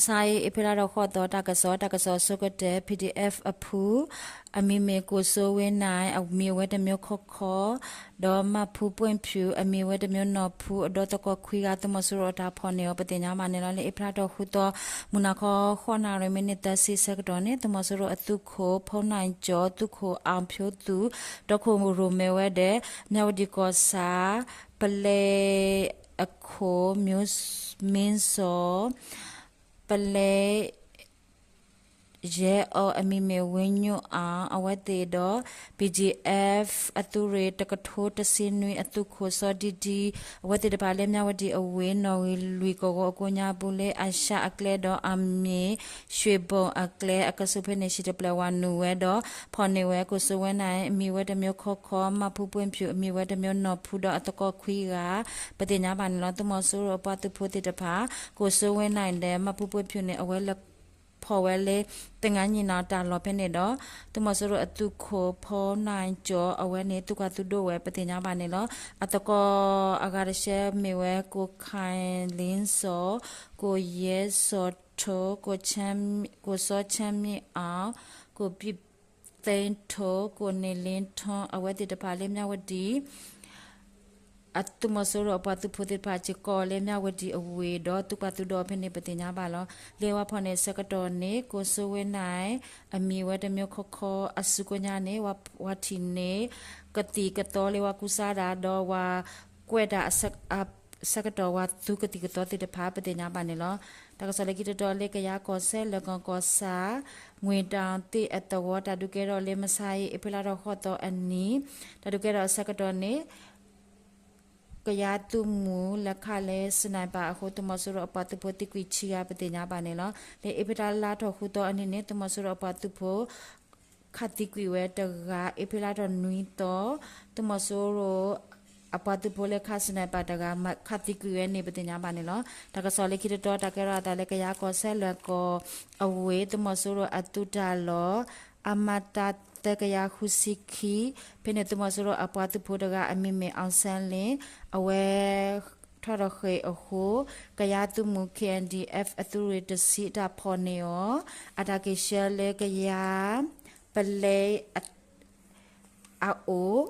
စါအ့ အ့ဖြ့လါထီၣ်ဃိးသီ တၢ်ကစီၣ်, တၢ်ကစီၣ်အဆိကတၢၢ် ပီၣ်ဒံၣ်အဲၣ်ဖ် အဖု အမံၤမ့ၢ်ကိၣ်စိဝ့နၣ် အမံၤအဝဲတမံၤခီခီ, ဒီးမၢ်ဖုပှ့ၣ်ဖၠူၣ် အမံၤအဝဲတမံၤနီၢ်ဖု အဒီသကိးခွံဂၤ သုးမီၤစိရိၤအတၢ်ဖီၣ်န့ၢ်အီၤ ပသ့ၣ်ညါဘၣ်န့ၣ်လီၤ. လၢအ့ဖြ့လါထီၣ်ဃုသီ မုၢ်နၤခီ ဃိးနၣ်ရံၣ် မံးနံးသၢဆံဆၢကတီၢ်န့ၣ် သုးမီၤစိရိၤအသုးခိၣ် ဖီနၢ်ကၠီ, သုးခိၣ်အီၣ်ဖၠိသူၣ်, ဒီးခိၣ်ရိၣ်မဲဝဲဒီး မၠၣ်ဝတံၣ်ကီၢ်ဆၣ် ပလဲအခိၣ် မ့စီၤ ပလဲ ယဲအီၤ အမံၤမ့ၢ်ဝ့ညိၣ်အါ အဝဲသ့ၣ်ဒီး ပီၣ်ဒံၣ်အဲၣ်ဖ် အသုးရ့ၣ်တကထိတဆံနွံ အသုးခိၣ်စီၤဒံဒံ အဝဲသ့ၣ်တဖၣ်လၢမၠၣ်ဝတံၣ်အဝ့ၢ် နီၣ်ဂံၢ်လွံၢ်ကဝီၤအကိးညါပူၤ လၢအၡၣ်အကျဲဒီးအမ့ၢ် ရွှ့ၣ်ဘိၣ်အကျဲ အကဆူးဖဲန့ၣ် ဟံၣ်တဖျၢၣ်ဝၤနုာ်ဝဲဒီး ဖီၣ်န့ၢ်ဝဲ ကိၣ်စိဝ့နၣ် အမံၤဝဲတမံၤခီခီ, မၢ်ဖုပှ့ၣ်ဖၠူၣ် အမံၤဝဲတမံၤနီၢ်ဖုဒီးအသကိးခွံဂၤ ပသ့ၣ်ညါဘၣ်န့ၣ်လီၤ. သုးမီၤစိရိၤအပှၤသုးဖိသ့ၣ်တဖၣ် ကိၣ်စိဝ့နၣ်ဒီး မၢ်ဖုပှ့ၣ်ဖၠူၣ်န့ၣ် အဝဲလဲၤဖီၣ်ဝဲလၢ သင်္ဃန်းညီနောင် တၢ်လီၢ်ဖဲန့ၣ်ဒီး သုးမီၤစိရိၤအသုးခိၣ် ဖီနၢ်ကၠီ အဝဲန့ၣ် သုးကွၢ်သုးဒိးဝဲ ပသ့ၣ်ညါဘၣ်န့ၣ်လီၤ. အသကိးအဂၤတဆၢမ့ၢ်ဝဲ ကိၣ်ခၢၣ်လ့စီၤ, ကိၣ်ယဲစီၤထိ, ကိၣ်စီဆၢမ့ၣ်အီၣ်, ကိၣ်ပံၣ်သ့ထိ, ကိၣ်န့ၢ်လ့ထီ, အဝဲသ့ၣ်တဖၣ်လၢမၠၣ်ဝတံၣ် အသုးမီၤစိရိၤအပှၤသုးဖိသ့ၣ်တဖၣ် စ့ၢ်ကီးလၢမၠၣ်ဝတံၣ်အဝ့ၢ်ဒီး သုးကွၢ်သုးဒိးဖဲန့ၣ် ပသ့ၣ်ညါဘၣ်လီၤ. လၢဝၤဖီၣ်န့ၢ်အဆၢကတီၢ်န့ၣ် ကိၣ်စိဝ့နၣ် အမံၤဝဲတမံၤခီခီအစုကိးညါန့ၣ် ဝၤထံၣ်န့ၣ် ကသံၣ်ကသီလၢဝၤကူစါဒၣ် ဒီးဝၤကွဲးတၢ်အဆၢကတီၢ် ဝၤသူကသံၣ်ကသီသ့ၣ်တဖၣ် ပသ့ၣ်ညါဘၣ်န့ၣ်လီၤ. တၢ်ကစီၣ်လၢခံတတီၤလၢကယၤကီၢ်စဲၣ် လၢကီၢ်ဆၣ် ငွေတောင်သ့ၣ်အသဝီ တၢ်ဒုးကဲထီၣ်လၢမဆါအံၤ အ့ဖြ့လါထီၣ်ဃိးသီအနံၤ တၢ်ဒုးကဲထီၣ်အဆၢကတီၢ်န့ၣ် ကယၤသုးမုၢ်လဲၤခးလၢ sniper အဃိ သုးမီၤစိရိၤအပှၤသုးဖိသံကွံာ်ခံဂၤ ပသ့ၣ်ညါဘၣ်န့ၣ်လီၤ. လၢအ့ဖြ့လါထီၣ်ဃုသီအနံၤန့ၣ် သုးမီၤစိရိၤအပှၤသုးဖိ ခးသံကွံာ်ဝဲတဂၤ, အ့ဖြ့လါထီၣ်နွံသီ သုးမီၤစိရိၤ အပှၤသုးဖိလၢခး sniper တဂၤ ခးသံကွံာ်ဝဲန့ၣ် ပသ့ၣ်ညါဘၣ်န့ၣ်လီၤ. တၢ်ကစီၣ်လၢခံတတီၤ တၢ်ကဲထီၣ်အသးလၢကယၤကီၢ်စဲၣ် လွဲၢ်ကီၢ်အဝ့ၢ် သုးမီၤစိရိၤအသုးတၢ်လီၢ် အမတ သၢကယၤဃုဆံခံ ဖဲန့ၣ် သုးမီၤစိရိၤအပှၤသုးဖိတဂၤ အမံၤမ့ၢ် အောင်ဆန်းလင်း အဝဲ ထီၣ်ထီၣ်ဃ့ၢ်အဃိ ကယၤသုးမုၢ် K N D F အသုးရ့ၣ်တဆံ အတၢ်ဖီၣ်န့ၢ်အီၤ အတၢ်က့ၤဆှၢလၢကယၤ ပလဲ အအိၣ်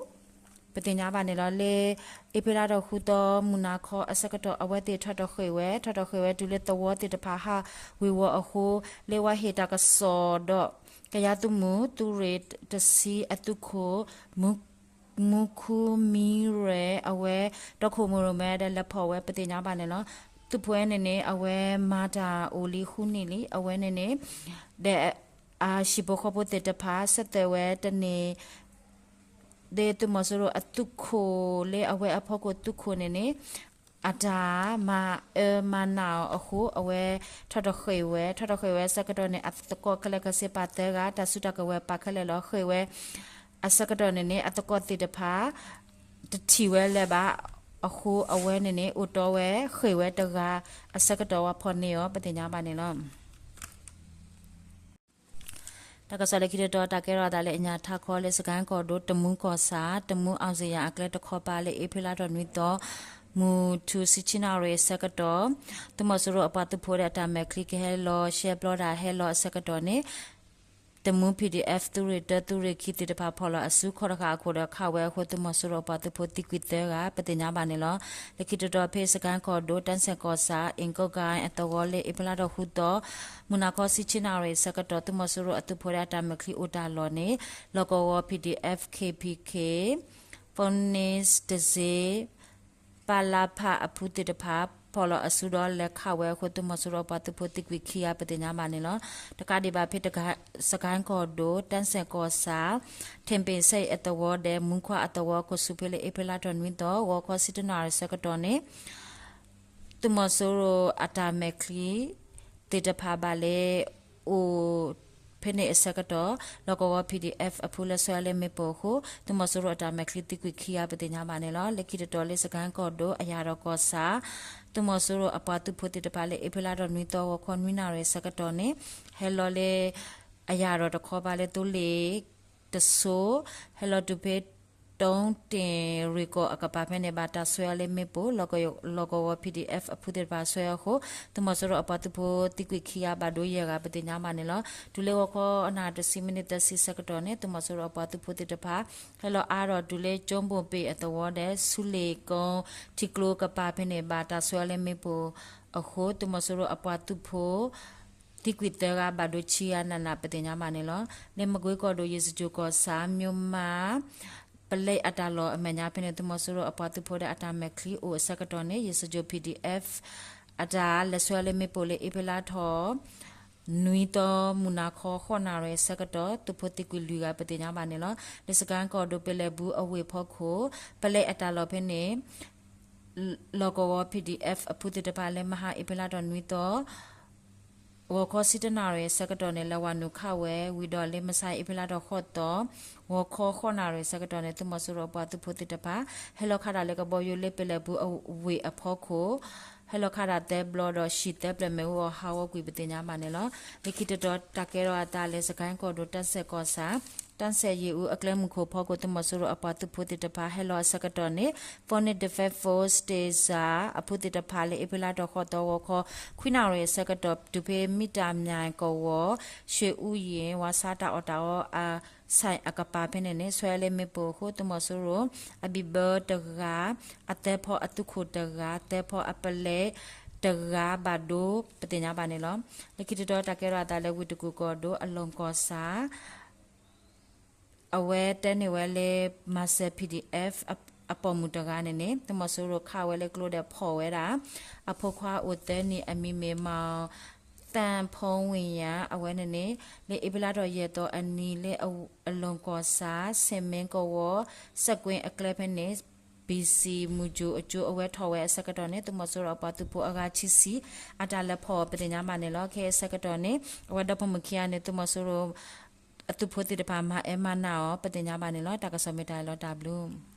ပသ့ၣ်ညါဘၣ်န့ၣ်လီၤ. လၢ အ့ဖြ့လါထီၣ်ဃုသီ မုၢ်နၤခီအဆၢကတီၢ် အဝဲသ့ၣ်ထီၣ်ထီၣ်ဃ့ၢ်ဝဲ ထီၣ်ထီၣ်ဃ့ၢ်ဝဲတုၤလၢသဝီသ့ၣ်တဖၣ်ဟးဝ့ၤဝီၤအဃိ လၢဝၤဟ့ၣ်တၢ်ကစီၣ်ဒီး ကယၤသုးမုၢ် သုးရ့ၣ်တဆံအသုးခိၣ် မူခူမံရဲၣ် အဝဲ ဒီးခိၣ်မူရိၣ်မဲဒီးလဲၤဖီၣ်ဝဲ ပသ့ၣ်ညါဘၣ်န့ၣ်လီၤ. သုးဖိဝဲန့ၣ်န့ၣ် အဝဲမၤတၢ်အိၣ်လံဃုနံၣ်လံ အဝဲန့ၣ်န့ၣ် ဒီး အဟံၣ်ဖိဃီဖိသ့ၣ်တဖၣ် ဆၢသၢၣ်ဝဲတန့ၢ် လၢသုးမီၤစိရိၤအသုးခိၣ်လၢအဝဲအဖီခိၣ်သုးခိၣ်န့ၣ်န့ၣ် အတၢ်မၤအၢမၤနးအီၤအဃိ အဝဲထီၣ်ထီၣ်ဃ့ၢ်ဝဲ ထီၣ်ထီၣ်ဃ့ၢ်ဝဲအဆၢကတီၢ်န့ၣ် အသကိးခဲလၢာ်ခဲဆ့ပာ်သၢဂၤ တၢ်စုတၢ်ကဝဲၤပာ်ခဲလၢာ်လီၤ. ဃ့ၢ်ဝဲအဆၢကတီၢ်န့ၣ်န့ၣ် အသကိးသ့ၣ်တဖၣ် တထံၣ်ဝဲလၢၤဘၣ်အဃိ အဝဲန့ၣ်န့ၣ် အိၣ်တီဝဲ ဃ့ၢ်ဝဲတဂၤအဆၢကတီၢ် ဝၤဖီၣ်န့ၢ်အီၤ ပသ့ၣ်ညါဘၣ်န့ၣ်လီၤ. တၢ်ကစီၣ်လၢခံတတီၤ တၢ်ကဲထီၣ်အသးလၢအညၣ်ထးခီလၢ စကဲၣ်ကီၢ်ဒိၣ် တမူကီၢ်ဆၣ် တမူ အောင်ဇေယျ အကျဲတခီပၤ လၢအ့ဖြ့လါထီၣ်နွံသီ မုၢ်ထူၣ်ဆံဆံနၣ်ရံၣ်အဆၢကတီၢ် သုးမီၤစိရိၤအပှၤသုးဖိဒီးအတၢ်မဲာ်ချံကဟဲလီၤရှဲပျီတၢ်ဟဲလီၤအဆၢကတီၢ်န့ၣ် တမူ P D F သုးရ့ၣ်တၢ သုးရ့ၣ်ခံသ့ၣ်တဖၣ် ဖီၣ်လီၤအစုခီတဃာ်အခိၣ်ဒီးခးဝဲအဃိ သုးမီၤစိရိၤအပှၤသုးဖိသံကွံာ်သၢဂၤ ပသ့ၣ်ညါဘၣ်န့ၣ်လီၤ. လၢခံတတီၤဖဲစကဲၣ်ကီၢ်ဒိၣ် တၢ်စဲၣ်ကီၢ်ဆၣ် အ့ၣ်ကိးကါအသဝီ လၢအ့ဖြ့လါထီၣ်ဃုသီ မုၢ်နၤခီဆံဆံနၣ်ရံၣ်အဆၢကတီၢ် သုးမီၤစိရိၤအသုးဖိဒီးအတၢ်မဲာ်ချံအိၣ်တၢ်လီၢ်န့ၣ် လီၢ်ကဝီၤ P D F K P K ဖိနံးတစ့ ပလဖ အဖုသ့ၣ်တဖၣ် ဖီၣ်လီၤအစုဒီးလဲၤခးဝဲအဃိ သုးမီၤစိရိၤအပှၤသုးဖိသံကွံာ်ခံဂၤ ပသ့ၣ်ညါဘၣ်န့ၣ်လီၤ. တကးဒံးဘၣ်ဖဲ စကဲၣ်ကီၢ်ဒိၣ် တၢ်စဲၣ်ကီၢ်ဆၣ် ထ့ၣ်ပ့ၣ်ဆဲးအသဝီဒီး မူခွါအသဝီ ကီၢ်ဆူၣ်ဖဲလၢအ့ဖြ့လါထီၣ်နွံသီ ဂီၤခီဆံတနၣ်ရံၣ်အဆၢကတီၢ်န့ၣ် သုးမီၤစိရိၤအတၢ်မဲာ်ချံသ့ၣ်တဖၣ်ဘၣ်လဲၤအိၣ်ဖဲန့ၣ်အဆၢကတီၢ် လီၢ်ကဝီၤ P D F အဖုလၢဆှၢလၢမ့ၣ်ပိၢ်အဃိ သုးမီၤစိရိၤအတၢ်မဲာ်ချံသံကွံာ်ခံဂၤ ပသ့ၣ်ညါဘၣ်န့ၣ်လီၤ. လၢခံတတီၤလၢစကဲၣ်ကီၢ်ဒိၣ် အရာတော် ကီၢ်ဆၣ် သုးမီၤစိရိၤအပှၤသုးဖိသ့ၣ်တဖၣ်လၢအ့ဖြ့လါထီၣ်နွံသီ ဂီၤခီနွံနၣ်ရံၣ်အဆၢကတီၢ်န့ၣ် ဟဲလီၤလၢ အရာတော် တခီပၤလၢ သိလ့ၣ်တစိၤ ဟဲလီၤတုၤဖဲ တိတ့ၢ်ရ့ၣ်ကီၢ်အကပၤဖဲန့ၣ် ဘၣ်တၢ်ဆွဲအီၤလၢမ့ၣ်ပိၢ်, လီၢ်ကဝီၤ P D F အဖုသ့ၣ်တဖၣ်ဆွဲအီၤအဃိ သုးမီၤစိရိၤအပှၤသုးဖိသံကွံာ်ခံဂၤ ဘၣ်ဒိယဲၢ်ဂၤ ပသ့ၣ်ညါဘၣ်န့ၣ်လီၤ. တုၤလၢဂီၤခီအနၣ်တဆံမံးနံးသၢဆံဆၢကတီၢ်န့ၣ် သုးမီၤစိရိၤအပှၤသုးဖိသ့ၣ်တဖၣ် ဟဲလီၤအါထီၣ်တုၤလၢကၠိဘိၣ်ပ့ၣ်အသဝီဒီး ဆူလ့ၣ်ကိထံကျိကပၤဖဲန့ၣ် ဘၣ်တၢ်ဆွဲအီၤလၢမ့ၣ်ပိၢ်အဃိ သုးမီၤစိရိၤအပှၤသုးဖိ သံကွံာ်သၢဂၤ ဘၣ်ဒိဆံဂၤနးနး ပသ့ၣ်ညါဘၣ်န့ၣ်လီၤ. လၢမကွ့ကီၢ်ဒိၣ် ယ့ၣ်စကြိၣ်ကီၢ်ဆၣ် မၠိမါပလဲအတၢ်လီၢ်အမဲာ်ညါဖဲန့ၣ် သုးမီၤစိရိၤအပှၤသုးဖိဒီးအတၢ်မဲာ်ချံအိၣ်အဆၢကတီၢ်န့ၣ် ယ့ၣ်စကြိၣ် P D F အတၢ်လဲၤဆွဲအီၤလၢမ့ၣ်ပိၢ်လၢ အ့ဖြ့လါထီၣ် နွံသီ မုၢ်နၤခီ ဃိးနၣ်ရံၣ်အဆၢကတီၢ် သုးဖိသံကွံာ်လွံၢ်ဂၤ ပသ့ၣ်ညါဘၣ်န့ၣ်လီၤ. လၢစကဲၣ်ကီၢ်ဒိၣ် ပလဲၣ်ဘူးအဝ့ၢ်ဖီခိၣ် ပလဲအတၢ်လီၢ်ဖဲန့ၣ် လီၢ်ကဝီၤ P D F အဖုသ့ၣ်တဖၣ်လၢမဟါအ့ဖြ့လါထီၣ်နွံသီ ဂီၤခီဆံတၢနၣ်ရံၣ်အဆၢကတီၢ်န့ၣ် လဲၤဝဲနုာ်ခးဝဲ ဝံၤဒီးလၢမဆါအ့ဖြ့လါထီၣ်ဃိးသီ ဂီၤခီဃိးနၣ်ရံၣ်အဆၢကတီၢ်န့ၣ် သုးမီၤစိရိၤအပှၤသုးဖိသ့ၣ်တဖၣ် ဟဲလီၤခးတၢ်လၢကဘီယူၤလၢပလဲၣ်ဘူးအဝ့ၢ်အဖီခိၣ် ဟဲလီၤခးတၢ်သၢဘျီဒီး ဟံၣ်သၢဖျၢၣ်မ့ၣ်အူအီၣ်ဟးဂီၤကွံာ် ပသ့ၣ်ညါဘၣ်န့ၣ်လီၤ. လၢခံတတီၤတၢ်ကဲထီၣ်အသးလၢ စကဲၣ်ကီၢ်ဒိၣ် တၢ်စဲၣ်ကီၢ်ဆၣ် တၢ်စဲၣ်ယ့ၣ်အူအကျဲမုၢ်ခိၣ်ဖီခိၣ် သုးမီၤစိရိၤအပှၤသုးဖိသ့ၣ်တဖၣ် ဟဲလီၤအဆၢကတီၢ်န့ၣ် Forest Defense Force တ့ၢ်စၣ် အဖုသ့ၣ်တဖၣ်လၢအ့ဖြ့လါထီၣ်ဃိးသီ ဂီၤခီခွံနၣ်ရံၣ်အဆၢကတီၢ် တုၤဖဲမံတၢ်မၠဲၣ်ကဝီၤ ရှ့ၣ်အူယ့ၣ် ဝါဆါတၢ်အီၣ်တၢ်အီအ ဆိုင် အကပၤဖဲန့ၣ်န့ၣ် ဆွဲလၢမ့ၣ်ပိၢ်အဃိ သုးမီၤစိရိၤ အဘံၣ်ဘၢတဂၤ အသၢဖီအသုးခိၣ်တဂၤ သၢဖီအပလဲတဂၤ ဘၣ်ဒိ ပသ့ၣ်ညါဘၣ်န့ၣ်လီၤ. လၢခံတတီၤတၢ်ကဲထီၣ်အသးလၢ ဝ့ၢ်တကူၣ်ကီၢ်ဒိၣ် အလီၢ်ကီၢ်ဆၣ် အဝဲတဲန့ၢ်ဝဲလၢ မၤစၢၤ P D F အပိာ်မုၣ်တဂၤန့ၣ်န့ၣ် သုးမီၤစိရိၤခးဝဲလၢကျိဒီးဖီၣ်ဝဲဒၣ် အဖိခွါအိၣ်သၢနံၣ် အမံၤမ့ၢ် မီၣ်သၣ်ဖီဝ့ၢ်ယၣ် အဝဲန့ၣ်န့ၣ် လၢအ့ဖြ့လါထီၣ်ယဲၢ်သီအနံၤလၢအလီၢ်ကီၢ်ဆၣ် စ့ၣ်မ့ကဝီၤ စဲးကွ့အကျဲဖဲန့ၣ် ဘံၣ်စံၣ်မုၢ်ကၠိအကၠိ အဝဲထီၣ်ဝဲအဆၢကတီၢ်န့ၣ် သုးမီၤစိရိၤအပှၤသုးဖိအဂၤခံဆံ အတၢ်လဲၤဖီၣ် ပသ့ၣ်ညါဘၣ်န့ၣ်လီၤ. ခဲအံၤအဆၢကတီၢ်န့ၣ် အဝဲဒီဖိမုၣ်ခံဂၤန့ၣ် သုးမီၤစိရိၤ အသုးဖိသ့ၣ်တဖၣ် မၤအဲၣ်မၤနးအီၤ ပသ့ၣ်ညါဘၣ်န့ၣ်လီၤ. တၢ်ကစီၣ်မ့ၢ်တၢ်အံၤလီၤ တၢ်ဘျုး